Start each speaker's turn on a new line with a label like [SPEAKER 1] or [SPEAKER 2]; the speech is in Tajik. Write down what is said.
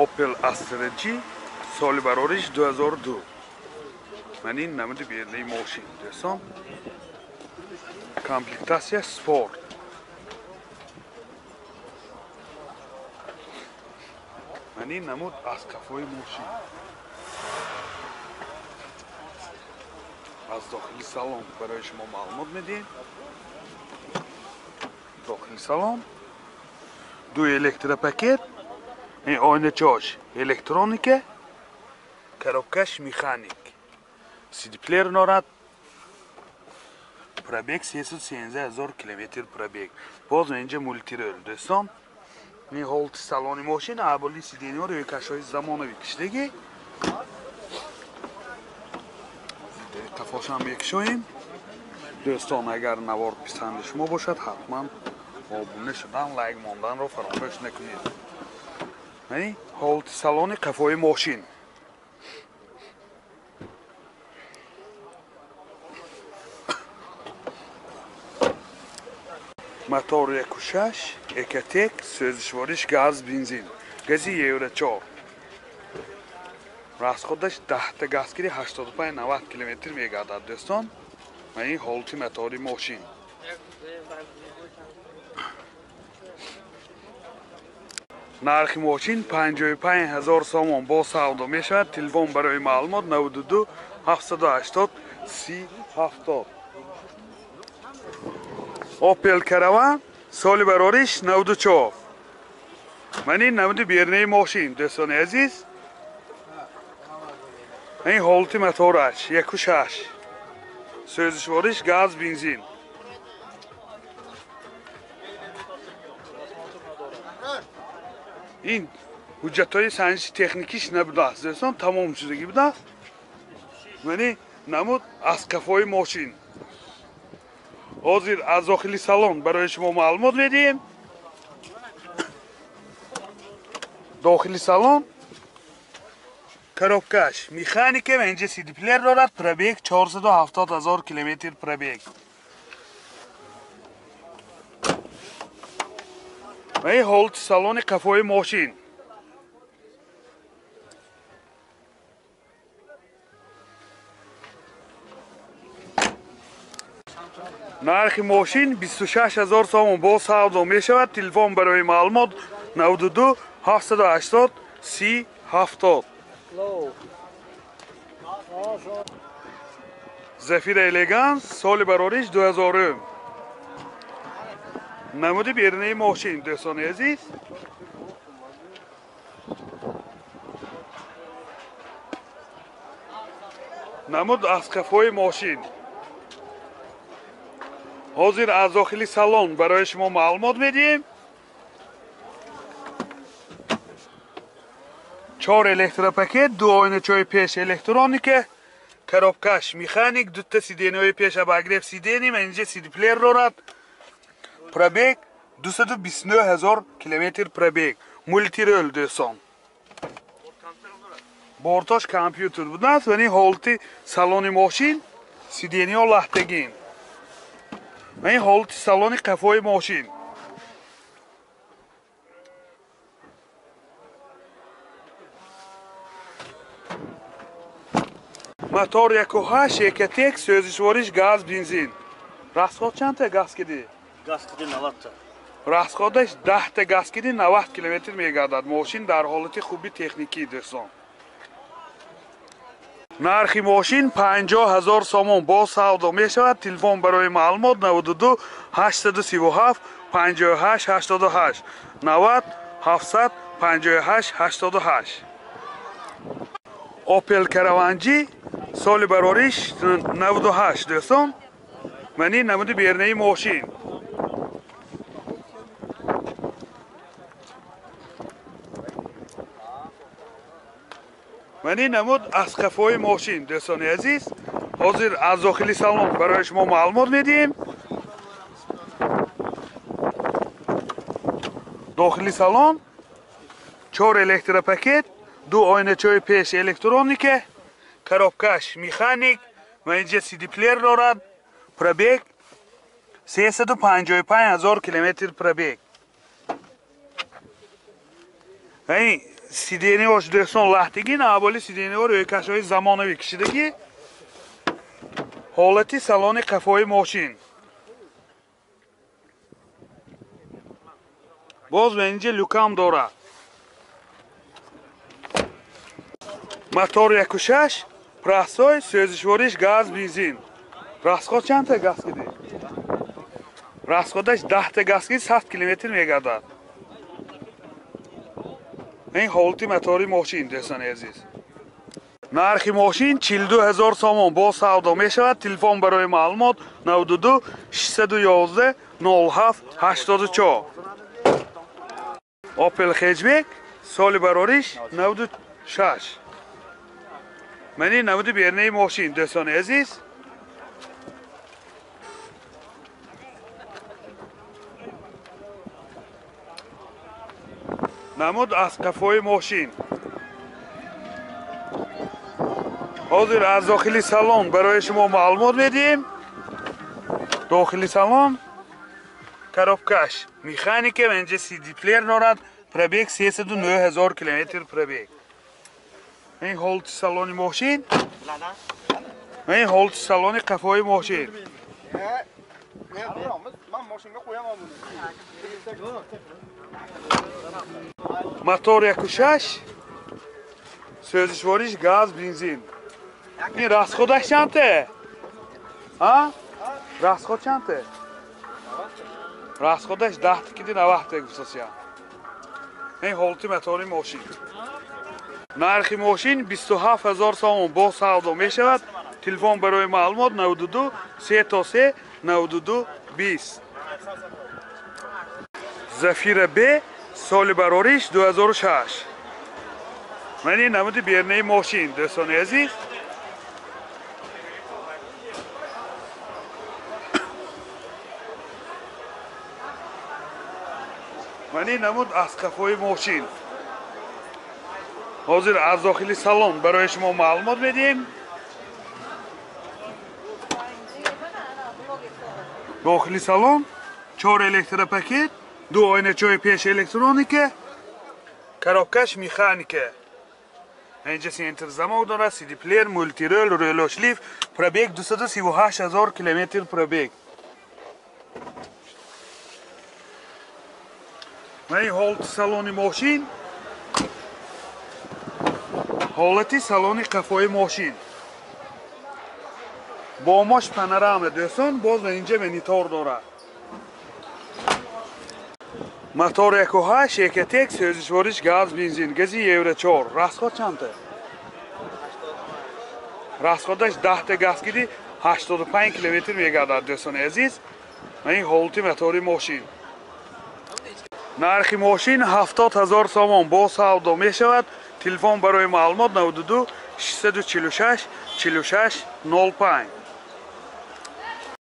[SPEAKER 1] Opel Astra G соли барориш 2002. Ман ин намуди бернаи мошин дӯстон. Комплектация спорт. Ман ин намуд аз қафои мошин. Аз дохили салон барои шумо маълумот медиҳем. Дохили салон ду электропакет, ин оиначаош электроника, коробкаш механик, CD-плеер дорад. Пробег 313 000 километр пробег. Боз инҷа мультирол дӯстон. Ин ҳолати салони мошин, аболи сидениҳо рӯйкашҳои замонавӣ кишидагӣ. Қафошам мекушоем. Дӯстон, агар навор писанди шумо бошад, ҳатман обуна шудан, лайк монданро фаромӯш накунед. Яъне ҳолати салони қафои мошин. Мотор 1.6, Экотек, сӯзишвориш газ, бензин. Гази Евро 4. Расходаш 10 газ гири 85-90 километр мегардад дӯстон. Ва ин ҳолати мотори мошин. Нархи мошин 55 000 сомон бо савдо мешавад. Телефон барои маълумот 92 780 30 70. Opel Caravan соли барориш 94. Ман ин намуди бернаи мошин дӯстони азиз. Ин ҳолати мотораш 1.6, сӯзишвориш газ, бензин. Ин ҳуҷҷатҳои санҷиши техникиш набудааст дӯстон, тамом шудагӣ будааст. Ман ин намуд аз қафои мошин. Ҳозир аз дохили салон барои шумо маълумот медиҳем. Дохили салон коробкаш механика ва инҷа CD-плеер дорад. Пробег 470 000 километр пробег. Ва ин ҳолати салони қафои мошин. Нархи мошин 26 000 сомон бо савдо мешавад. Телефон барои маълумот 92 780 30 70. Зафира Элеганс соли барориш 2000. Намуди бернаи мошин дӯстони азиз. Намуд аз қафои мошин. Ҳозир аз дохили салон барои шумо маълумот медиҳем. 4 электропакет, ду оиначаҳои пеш электроника, коробкаш механик, дута сидениҳои пеш обогрев сидени ва инҷа CD-плеер дорад. Пробег 229 000 километр пробег. Мультирол дӯстон. Бортош компютер будааст ва ин ҳолати салони мошин, сидениҳо лаҳтагин. Ва ин ҳолати салони қафои мошин. Мотор 1.8, Экотек, сӯзишвориш газ, бензин. Расход чандта газ киди?
[SPEAKER 2] Газ киди 90 та.
[SPEAKER 1] Расходаш 10 та газ киди 90 километр мегардад. Мошин дар ҳолати хуби техникӣ дӯстон. Нархи мошин 50 000 сомон бо савдо мешавад. Телефон барои маълумот 92 837 58 88 90 700 58 88. Opel Caravan G соли барориш 98 дӯстон. Ман ин намуди бернаи мошин. Ман ин намуд аз қафои мошин дӯстони азиз. Ҳозир аз дохили салон барои шумо маълумот медиҳем. Дохили салон 4 электропакет, ду оиначаҳои пеш электроника, коробкаш механик ва инҷа CD-плеер дорад. Пробег 355 000 километр пробег. Ин сидениҳош дӯстон лаҳтагӣ, нааболи сидениҳо рӯйкашҳои замонавӣ кишидагӣ. Ҳолати салони қафои мошин. Боз ба инҷа люкам дорад. Мотор 1.6, простой, сӯзишвориш газ, бензин. Расход чандта газ киди? Расходаш 10та газ киди, 100 километр мегардад. Ин ҳолати мотори мошин, дӯстони азиз. Нархи мошин 42 000 сомон бо савдо мешавад. Телефон барои маълумот 92 611 07 84. Opel Hatchback соли барориш 96. Мани намуди бернаи мошин, дӯстони азиз. Намуд аз қафои мошин. Ҳозир аз дохили салон барои шумо маълумот медиҳем. Дохили салон коробкаш механика, инҷа CD плеер дорад. Пробег 309 000 километр пробег. Ин ҳолати салони мошин. Ин ҳолати салони қафои мошин. Мотор 1.6, сӯзишвориш газ, бензин. Ин расходаш чандте? А? Расход чандте? Расходаш 10 киди 90 гуфтасия. Ин ҳолати мотори мошин. Нархи мошин 27 000 сомон бо савдо мешавад. Телефон барои маълумот 92 3 92 20. Зафира Б соли барориш 2006. Ман ин намуди бернаи мошин, дӯстони азиз. Ман ин намуд аз қафои мошин. Ҳозир аз дохили салон барои шумо маълумот медиҳем. Дохили салон 4 электропакет, 2 оиначаи пеш электроника, коробкаш механика. Инҷа центр замок дорад, CD плеер, мултирол, рӯлошлиф, пробег 238 000 километр пробег. Ман ин ҳолати салони мошин. Ҳолати салони қафои мошин. Бомош панорама, дӯстон, боз инҷа монитор дорад. Мотор 1.8, Экотек, сӯзишвориш газ, бензин, гази Евро 4. Расход чандта? Расходаш 10та газ киди, 85 километр мегардад, дӯстони азиз. Ин ҳолати мотори мошин. Нархи мошин 70 000 сомон бо савдо мешавад. Телефон барои маълумот 92 646 46 05.